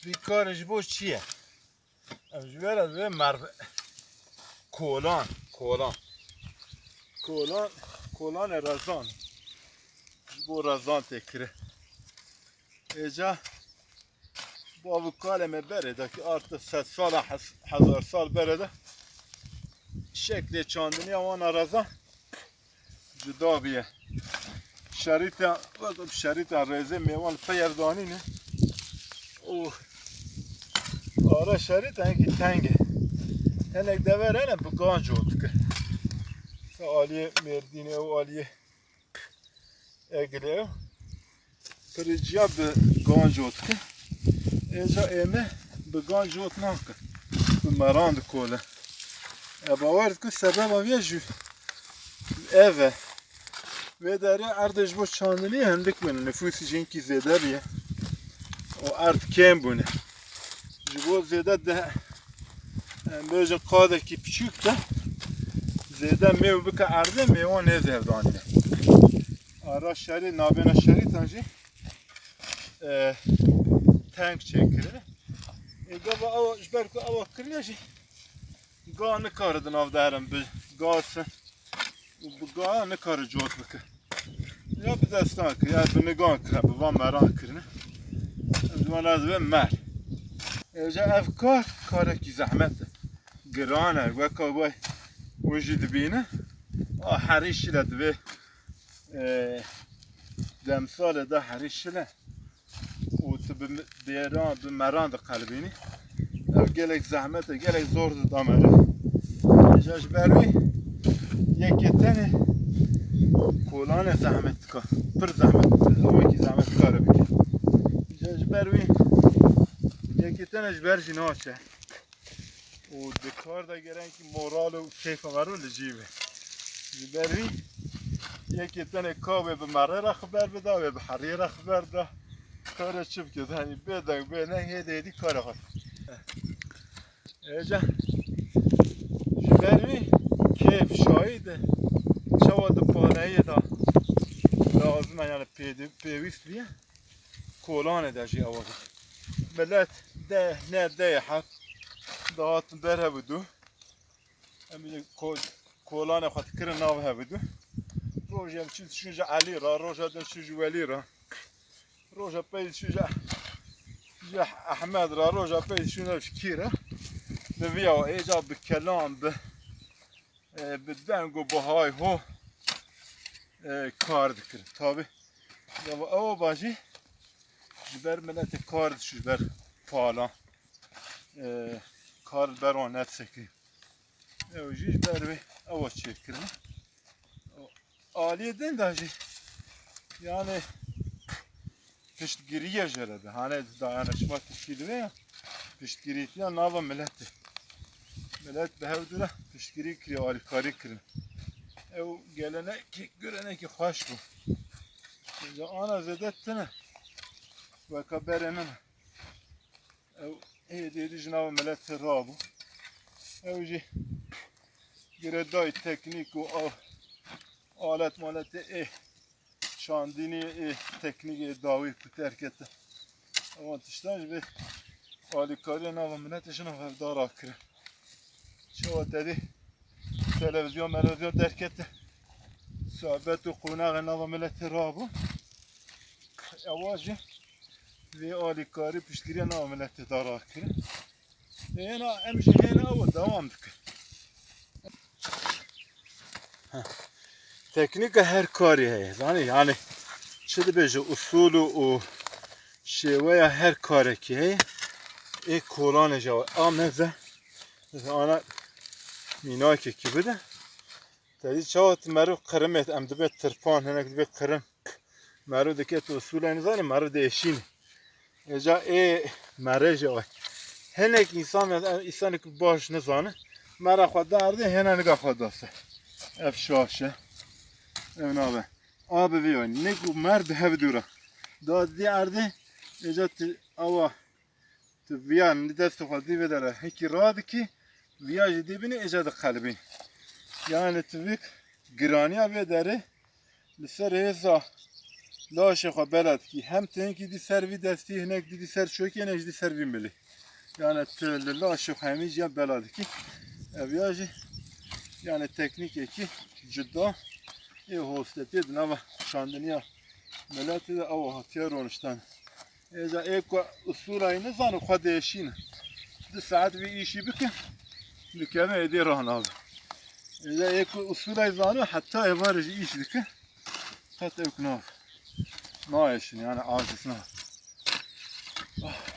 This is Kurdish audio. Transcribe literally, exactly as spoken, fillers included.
Vî karê ji bo çi ye? Ev ji we re divê merv-, kolan, kolan. Kolan, kolanê rezan. Ji bo rezan tê kire. Êca bav û kalê me berê de ki artık sed sala, hez-, hezar sal berê de şeklê çandiniya wan a rezan cuda bûye. Şerîta, wek şerîta rêzê mêwan peyev danîne. Û ara şerîta hinkî teng e. Hinek dever hene bi ganc ot dike. Aliyê Mêrdînê û aliyê Egilê ew. Pirîciya bi ganc ot dike. Êca ême bi ganc ot nake. Bi meran dikole. E, bawer dikim sebeba vê jî ev e. Vê derê erdê ji bo çandiniyê hindik bûne. Nifûsî jî hinkî zêde bûye. Û erd kêm bûne. Ji bo zêde de, em bêjin qadekî piçûk de zêde mêw bike erdê, mêwan nêzevdanîne. Ara şerî, navbêna şerîtan jî, e, teng çêkirine. Ê, gava ew ji ber ku ewa kirine jî ga nikare di nav de herin bi gasin û bi ga nikare cot bike. Ya bi destan kir, ya bi nigan kir, bi van meran kirine. Em ji wan re divê mer. Êca ev kar, karekî zehmet e. Giran e, weka we hûn jî dibînin. A herî şile divê, e, demsalê de herî şile. Û tu bi dêran, bi meran diqelibînî. Ev gelek zehmet e, gelek zor dida meriv. Îca ji ber wî yekê tenê kolanê zehmet dika. Pir zehmet, wekî zehmetkar e bike. Îca ji ber wî yekê tenê ji ber jî naçe. Û di kar de gerenkî moral û keyfa mero li cî be. Ji ber wî yekê tenê ka wê bi merê re xeber bida, wê bi heriyê re xeber da. Kare çi bike, zanî bê deng, bê neng, hêdî hêdî kare xwe. Êca ji ber wî keyf şahî de çawa di paneyê de lazim e, yani pêdi-, pêwîst bûye. Kolanê de jî ew e. Milet deh, ne deh heb dihatin ber hev û du. Em jî ko-, kolanê xwe dikirin nav hev û du. Rojê em çû dişûn ji Elî re, roja din çû ji Welî re. Roja pey dişû ji, ji Ehmed re, roja pey dişûn ev ji kî re. Bi viya êca bi kelan, bi, e, bi deng û bi hay ho, e, kar dikirin. Tabi, ya ew ba jî ji ber miletê kar dişû, ji ber palan, e, kar li ber wan nediseke. Ew jî ji ber wê ew çêkirine. Aliyê din de jî, yani, piştgiriye jê re be. Hani dayanışma Tirkî dibe ya, piştgirîtiya nava miletê. Milet bi hev du re piştgirî kiriye, alîkarî kirin. Ew gelenekî, görenekî xweş bû. Ji ana zêde tune. Weka berê min e. Ew êdî êdî ji nava miletê rabû. Ew jî girêdayî teknîk û a-, alet maletê ê çandinî ê teknîk ê dawî ku derkete. Ewan tiştan ji vê alîkariya nava miletê jina hevdara kirin. Çawa te dî televîzyon melevîzyon derkete. Sohbet û qonaxê nava miletê rabû. Ewa jî vê alîkarî piştgiriya nava miletê dara kirin. Hêna em jî hêna ew dewam dikin. Teknîka her karî heye. Zanî, yani çi dibêje, usul û, û şêweya her karekî heye. Ê kolanê jî ew a meze. Ana mînakekî bide. Te dî çawa tu meriv qirimê, em dibê tirpan, hinek dibê qirim. Meriv dike tu usulê nizanî, meriv diêşînî. Êca ê merê jî ew e. Hinek însan, em însanê ku baş nizane, mera xwe da erdê, hêna nika xwe da ser. Ev şaş e. Ev nabe. A bi vî wayî. Nik û mer bi hev dû re. Da didî erdê, êca tu awa, tu viya li destê xwe dî vê dere hekî radikî, viya jî dî binî, êca diqelibî. Yani tu vî giraniya vê derê li ser hêza Laşê xwe bela dikî. Hem tu hinkî dî ser vî destî, hinek dî dî ser çokê, hinek jî dî ser vî milî. Yani tu li laşê xwe hemî jî ya bela dikî. Ev ya jî yani teknîkekî cuda ê hostetê di nava şandiniya miletê de ew hatiye roniştan. Êca ê ku usûlayî nizane xwe diêşîne. Du saet vî îşî bike, dikeve êdî ranabe. Êca ê ku usûlayî zane heta êvarê jî îş dike. Qet ewk nav. Nayêşin yani aciz nav. Ah.